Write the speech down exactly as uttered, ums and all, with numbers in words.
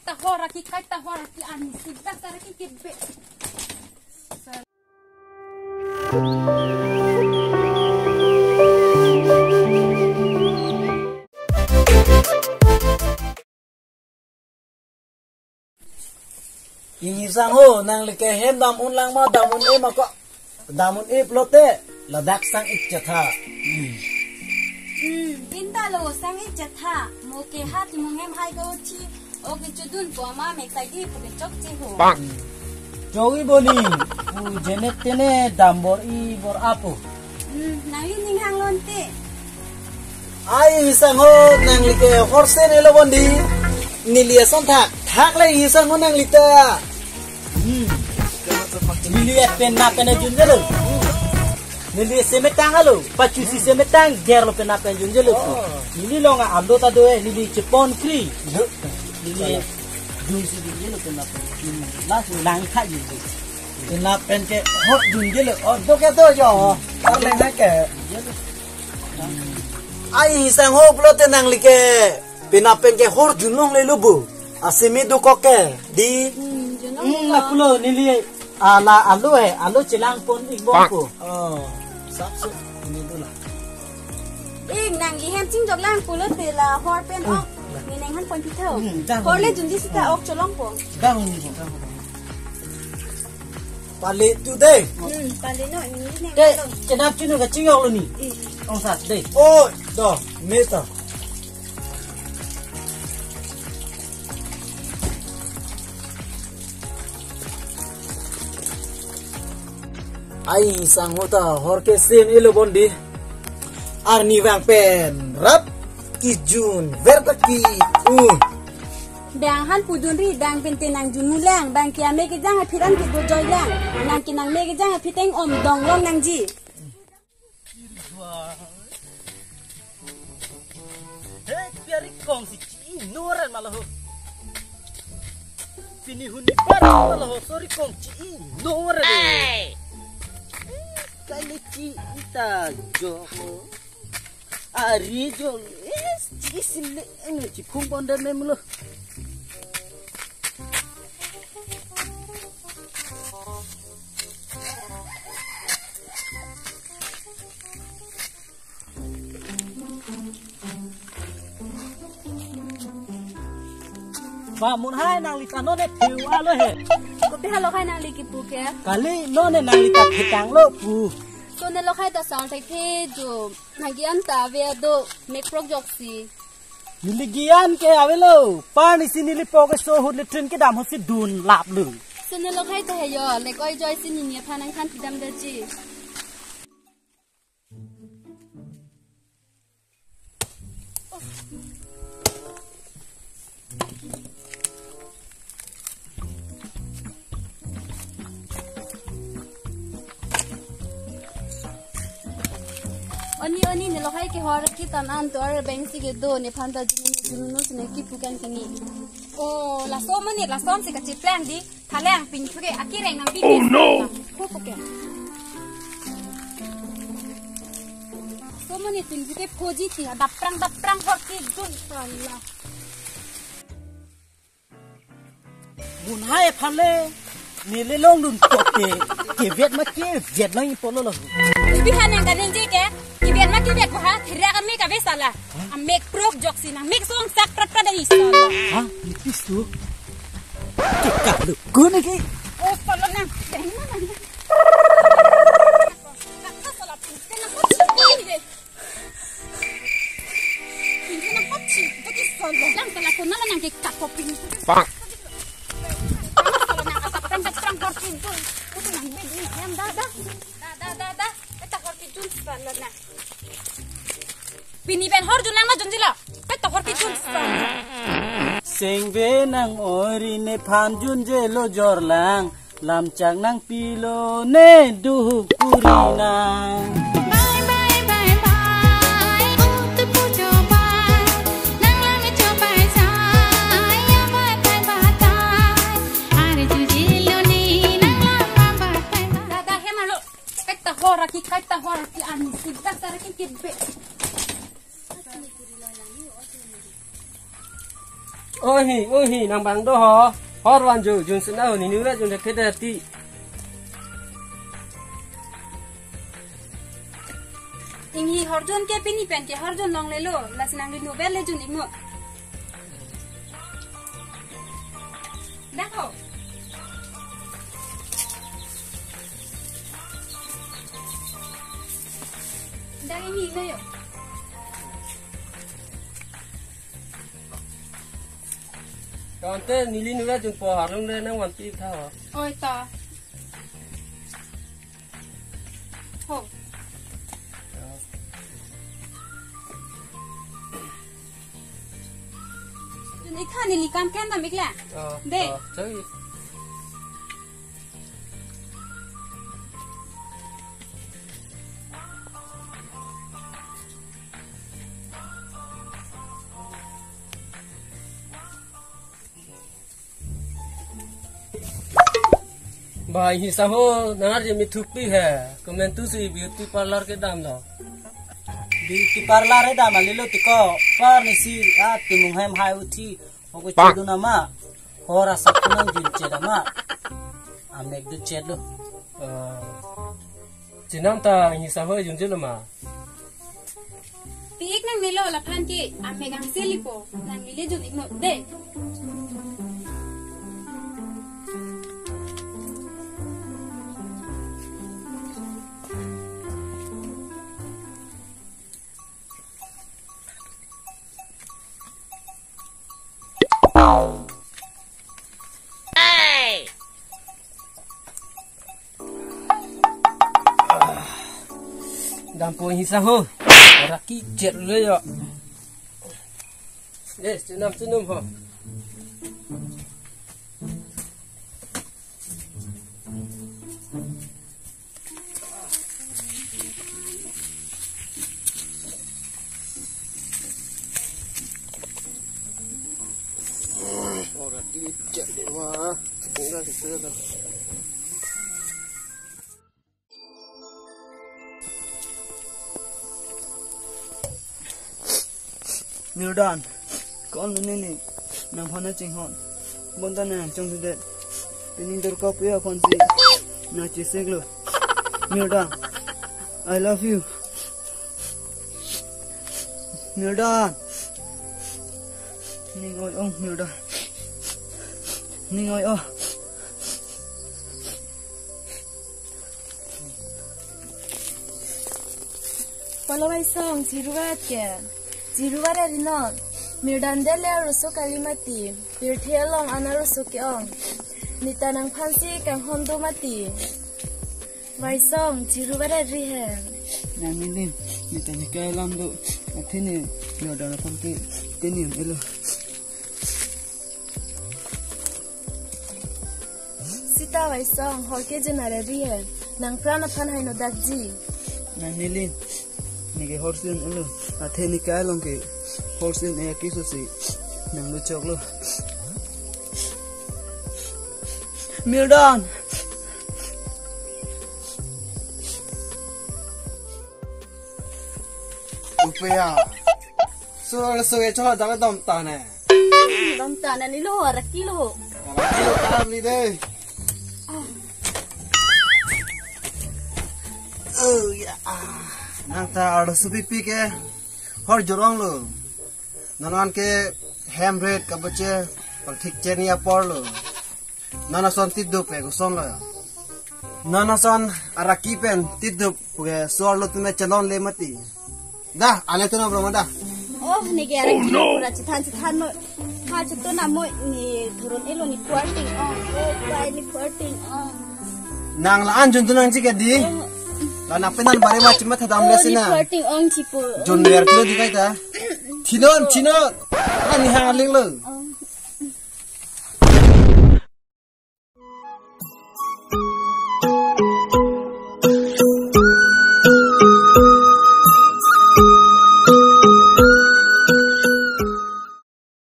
Kaita hor aki, kaita hor aki ani si, kaita hor aki kebe. Ingi sang ho, nangli ke hem dam un lang ma, dam un-e ma ko. Dam un-e pulote, ladak sang-ik chetha. Hmm. Hmm, binta lo sang-ik chetha. Mo ke ha thimung hem hai ko thi. Oke chudun ko ama mek sai di pu ke chokche ho. Chok-i boni. Pu jenet tene dam bor-i bor-a pu. Hmm, nangli ning hang lonte. Ai sang ho, nangli ke horse ne lo bondi. Neli ason thak, thak le sang ho nangli ta. Hmm. Neli pen na pen junje lo. Neli semetang alo, pachusi semetang, ger lo pen na pen junje lo. Oh. Neli long alo ta do, neli chepon kri. Lo. Neli junsi junje lo pen na pen. Las lang kha junje. Pen na pen ke hor junje lo. Oh, do ke do jo. Ar le na ke. Ai sang ho pulote nangli ke. Pen na pen ke hor junong le lo bu. Asimi do ko ke. Di. Hmm, junong. Hmm, lo. Lapulo neli ala alo he, alo chelang pon-ik bom ko. Oh, sapso ini do la. Ing nangli hem chingjok lang pulote la hor pen ok. Hmm. Ni neng han pon pitho. Hmm, dah. Hor le junji sita ok cholong po. Dah ni, dah. Pale tu de. Hmm, pale no, ni neng. Te, chenap chinu ka chingjok lo ni. Ih. Ong sat de. Oh, do, meta. Ai sang ho ta hor ke sem elo bondi. Arnivang pen rap kijun ver ta ki un. Bang han pujun ri bang pen te nang jun mulang bang ke ame kejang aphi ran ke do joi lang. Nang ke nang me kejang aphi teng om dong long nangji. He, pia ri kong si chi-i noran ma lo ho. Pini huni bar ma lo ho, so ri kong chi-i noran. Hey! Kali chi-i ta jo ho. Ari jo, eh, chi-i si le, eh, chiphung pon dan me mulo. Ba, mun hai nangli ta non ne piu alo he. Kopi halo hai nangli kipu ke? Kali non ne nangli ta phitang lo pu. So ne lo hai ta sang thek the jo. Nang ke-an ta ave do mek prok joksi. Neli ke-an ke avelo. Par ni si neli po ke so hut le trin kedam ho si dun lap lu. So ne lo hai ta he jo. Le koi joi si nini aphan nang than pidam daji. Oni, oni, ne lo hai ke hor kitan an to ar beng si ke do nephan ta jini ni junu no sine kipu kan kini. Oh, laso mane, laso si kachiplang di. Thalang pin thuke akireng nang bidi. Oh, no! Ko ko ke. So mane pin thuke phoji ti ha daprang daprang hor ki dun sala. Mun hai phale. Neli long dun toke. Kevet ma kevet nang ipolo lo. Ibi ha nang kanen je ke. Kevet ma kevet ha. Thira kami kabe sala. Amek prok joksi nang mek song sak prat prat dari sala. Ha? Nipis tu. Kekak lu. Guna ke. Oh, kalau nang. Dahina nang. Kakak salah pintu nang kau cipin deh. Pintu nang kau cipin. Jadi salah. Nang salah kau nang nang kekak kau pintu. Pak. Salah nang asap terang terang kau pintu. Itu nang bedi yang dah dah. Dah dah dah dah. Kita kau pintu salah nang. Pini pen hor jun lang ma junji lo. Pet to hor pi jun. Sengve nang ori nephan junje lo jorlang. Lamchak nangpilo ne duhuk puri nang. Bye, bye, bye, bye. Oh, tu pujo bye. Nang lang cho bye, bye. Ya, bye, bye, bye, bye. Are junje lo ne, nang lang bye, bye, bye, bye. Dada, hem alo. Kaita hor aki, kaita hor aki ani si, dasar aki kebe. Ohi, ohi, nang bang do ho. Hor van jo, jun sena ho, nini ura jun jaket dati. Inghi horjun ke pini pen ke horjun longlelo, lasi nang ri novel le jun ikmo. Dak ho. Dak inghi lo yo. Tangte neli nura jun po harlung le nang vanpi tha ho. Oi ta. Ho. Jun ik tha, neli kam khen dam ik le. Ah, de. Ah, chai. Bai, hisa ho, nang arje mithupi he. Komantu si beauty parlor kedam lo. Beauty parlor kedam alilo tiko. Par ni si, ah, timung hem hai uthi. Oke, chedun ama. Hor asap kunang jun ched ama. Amek du ched lo. Eh, chenam ta hisa ho jun ched lo ma. Pi ik nang melo laphan ke, amek angse lipo, nang mele jun ikmo de. Dampo hisa ho. Ora ki chet le yo. Eh, chenam chenam ho. Ora di cek deh, wah. Enggak gitu dah. Mirdan, kon nini nang phone chinghon. Bonta nang chongsudet. Pining dorkop ya phone si. Na chisik lo. Mirdan, I love you. Mirdan. Ning oi ong, Mirdan. Ning oi oh. Polo Vaisong, chiruvat ke. Chiruvat ari non. Mirdan dele aruso kali mati. Pirthe along an aruso ke-ong. Neta nangphan si kanghon do mati. Vaisong, chiruvat ari he. Nang nilin, neta neka alam do. Athe ne, Mirdan aphan ke, teni un elo. Sita Vaisong, hor ke jun ari he. Nang pran aphan hai no dakji. Nang nilin, neke hor si un elo. Athe neka along ke hor si un e kiso si. Nang lo chok lo. Mirdan. Upeya. So, so e chok dak dam ta ne. Dam ta ne ni lo, raki lo. Raki lo ta ni de. Oh ya. Nang ta arloso pipi ke. Hor jorong lo. Non an ke hem ret kaboche, pangthik cheni apor lo. Non ason titdup pe koson lo. Non ason araki pen titdup puke suar lo tume chalon le mati. Dah, ale tu na broma dah. Oh, neke araki pura chethan chethan mo. Ha chetu na mo ni thuron elo ni puarting ong. Oh, bai ni puarting ong. Nang la-an jun tu nang chike di. Oh. La nang penan bare ma chima thadam le sina. Ni puarting ong chipo. Jun ler tu di kai ta. Thinon, thinon. Ani ha ling lo.